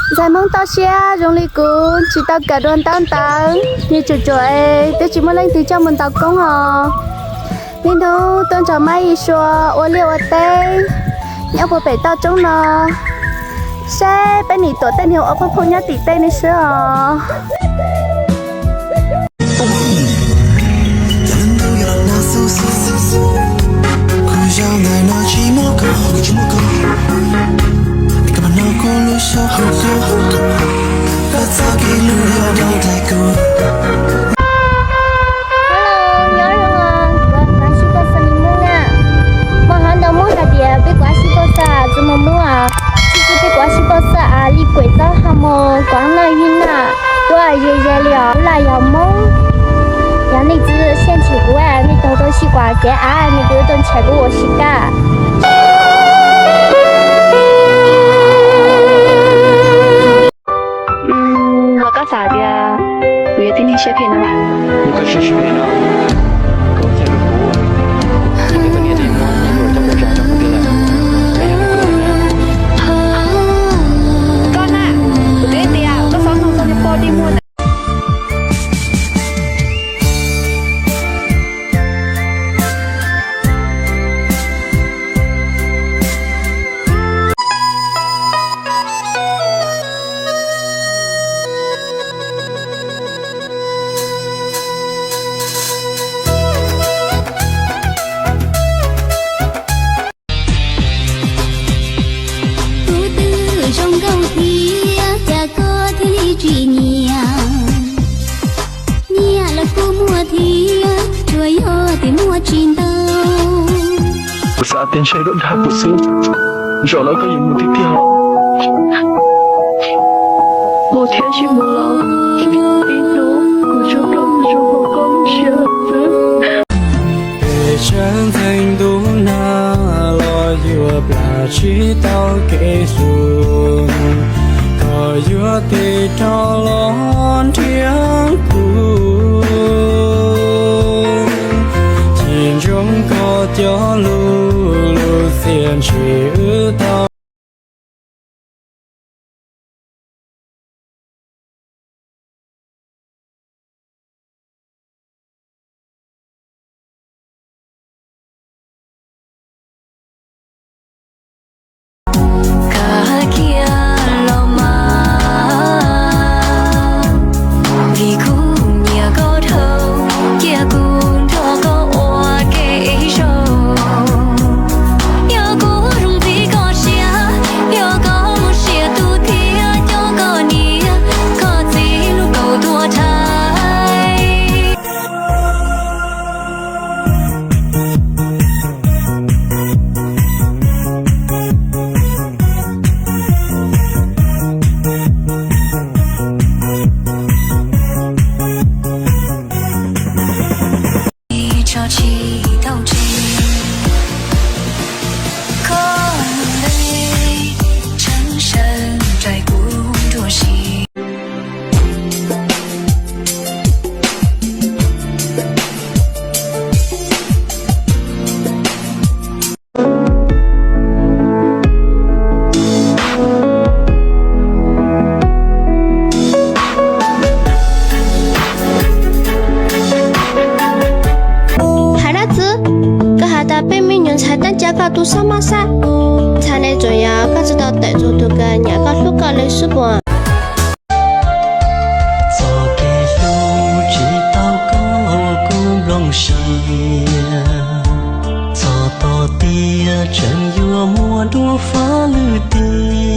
Ntxhais Hmoob toj siab zoo li kuv tsis tau kawm dua ntaub ntawv, nws tsuam tsuam es twb tsis muaj leej twg coj mus ntaus koob os. Niaj hnub tuaj nrog Mab Yis Sua ua liaj ua teb nyob puag pem toj roob no, seb peb nim tuam tej niag ua phooj phooj nyob tim tej no xwb os. Hello, nyob zoo os, kuv Ab Sib Poj Xaj li Hmoob na. Mas hov ntawd Hmoob hais tias peb kuv Ab Sib Poj Xaj txwv mus Hmoob os, tsis txwv peb kuv Ab Sib Poj Xaj li kuam txob ha mus kuam noj yig noj tuaj ze ze li os, laj yog Hmoob. Yog nej txwv siab ntshiam kuv, nej tau tau sib kuam kev av, nej kuv tau ntshaim kuv ua si kab. Los koj xav tias kuv yog tib neeg siab phem no mas. Yog koj siab siab phem no, koj txhais lus kuv, ces peb tuaj niam tsev no, yuav coj mus zam cov kuv tiag lawm. Koj na, kuv twb tias koj xob nug txog niag poj dej muag ntawd. Kuv twb zoo nkauj thiab cas koj thiaj li tsis nyiam. Nyiam los kuj muaj thiab, tsuas yog tias muaj tsis ntau. Kuv xav tias ntshe koj dag kuv xwb, zaum no koj yuav mus tiag tiag los? Mus thiab tsis mus los, ib hnub kuv tsuas kom mus zoo hauv koj lub siab lawm xwb. Pes tsawg ntxhee ntuj nag los yuav plam tsis tau kev hlub, koj yuav tig rov los nrhiav kuv, chim ntsoov koj cov lus, lub txiaj ntsig wb tau. Koj kiag los mas, vim kuv nyiam koj dhau, cia kuv nrog koj ua ke ib zaug. Yog kuv zoo vim koj siab, yog koj muaj siab tus thiab coj koj niam koj txiv lub kaum tuaj rhais. Tso tsis tau tseg, koj mus deb tshawb sawv nraim kuv nruab siab. Hais dab tsi? Koj has tas peb me nyuam ntxhais tab cas koj tus xob mob xab. Ntxhais ne, tsuas yog koj tsis tau tawm txog tus kws nyiam koj hlub koj li xwb puas? Txoj kev hlub tsis tau koj kuv nplooj siab, txog tom tiam tseem yuav muaj dua fab lwm tes.